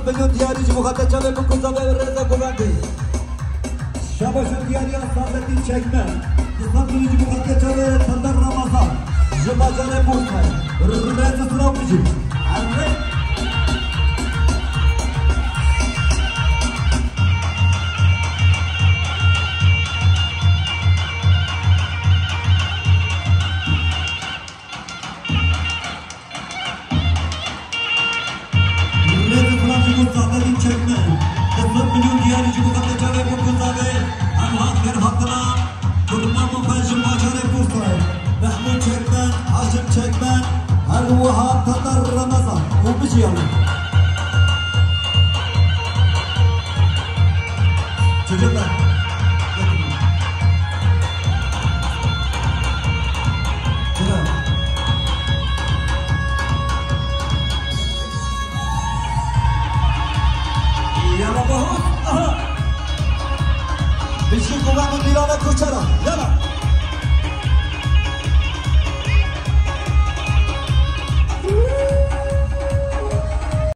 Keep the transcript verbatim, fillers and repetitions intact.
Milyon diyarî ji bo xatir çavê Kurkûzabê rêze gurbetê. Şabaş û diyariya Sadettin Çekmen. Di sed milyon ji bo xatir çavê Serdar Ramazan. Ji bajarê Bursayê. Rêze silav bijî. Erê. Rêze silav ji bo Sadettin Çekmen. Di sed milyon diyarî ji bo xatir çavê Kurkûzabê. Em hat xêr hatina. Kurbanê xwe ji bajarê Bursayê. Mehmûd Çekmen, Haşim Çekmen, her wiha Tatar Remezan û bijî yan. Çi dibe? Çi dibe? Yala bahut. Aha. Bijî Kurbanê Dîlane Kuçera. Yala.